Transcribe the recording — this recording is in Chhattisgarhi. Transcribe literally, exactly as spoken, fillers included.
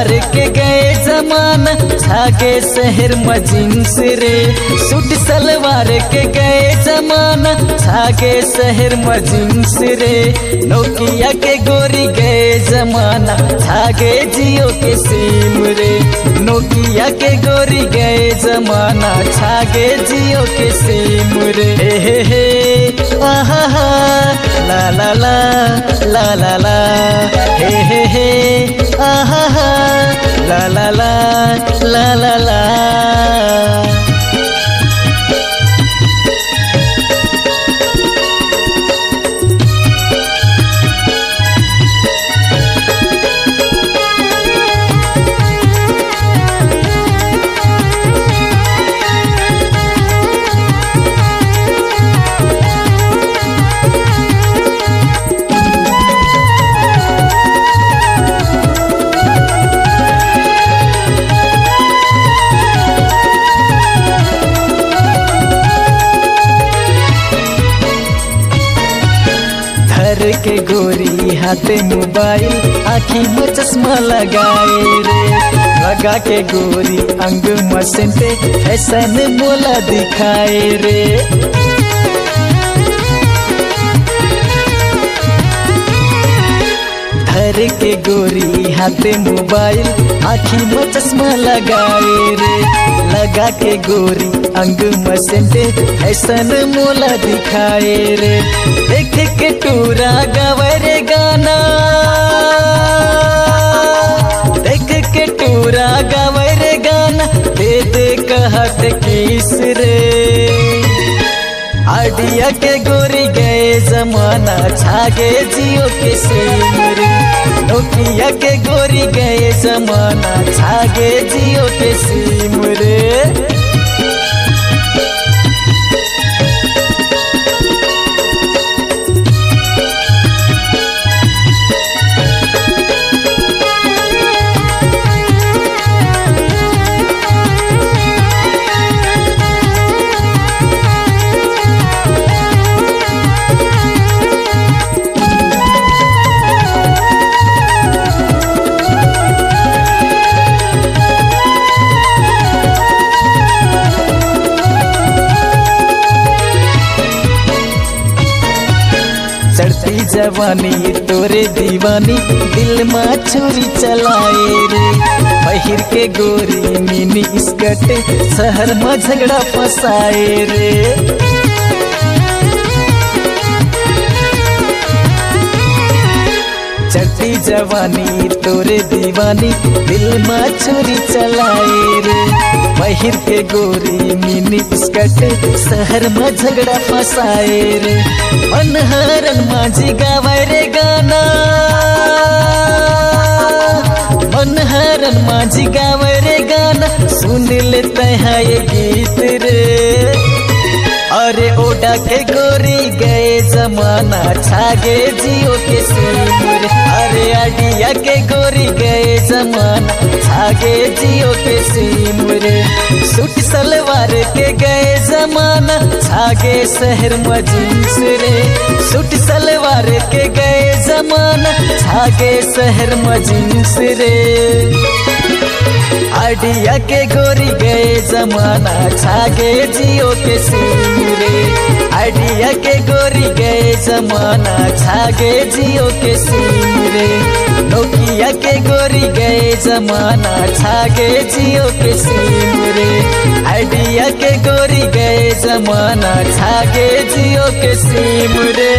के गए जमाना, छागे शहर म जींस रे। सूट सलवार के गए जमाना, छागे शहर म जींस रे। नोकिया के गोरी गए जमाना, छागे जियो के सिम रे। नोकिया के गोरी गए जमाना, छागे जियो के सिम रे। हे हे हे, आहा हा, ला ला ला, ला ला ला, हे हे हे, आहा हा, ला ला ला, ला ला ला। धर के गोरी हाथे मोबाइल, आँखी में चश्मा लगाए रे। लगा के गोरी अंग में सेंटे, फैशन मोला दिखाए रे। धर के गोरी हाथे मोबाइल, आँखी में चश्मा लगाए रे। लगा के गोरी अंग में सेंटे, फैशन मोला दिखाए रे। देख के टूरा गावे रे गाना, देख के टूरा गावे रे गाना, दे दे कहत किस रे। आइडिया के गोरी गए जमाना, छागे जियो के सिम रे। नोकिया के गोरी गए जमाना, छागे जियो के सिम रे। चढ़ती जवानी तोरे दीवानी, दिल मा छुरी चलाए रे। पहिर के गोरी मिनी स्कर्ट, शहर मा झगड़ा फसाए रे। चढ़ती जवानी तोरे दीवानी, दिल मा छुरी चलाए रे। पहिर के गोरी मिनी स्कर्ट, शहर मा झगड़ा फसाए रे। मनहरन माझी गावे रे गाना, मनहरन माझी गावे रे गाना, सुन ले तैं हा ये गीत रे। अरे ओडा के गोरी गए जमाना, छागे जियो के सिम रे। अरे आइडिया के गोरी गए जमाना, छागे जियो के सिम रे। सूट सलवार के गए जमाना, छागे शहर मा जींस रे। सूट सलवार के गए जमाना, छागे शहर मा जींस रे। आइडिया के गोरी गए जमाना, छागे जियो के सिम रे। आइडिया के गोरी गए जमाना, छागे जियो के सिम रे। नोकिया के गोरी गए जमाना, छागे जियो के सिम रे। आइडिया के गोरी गए जमाना, छागे जियो के सिम रे।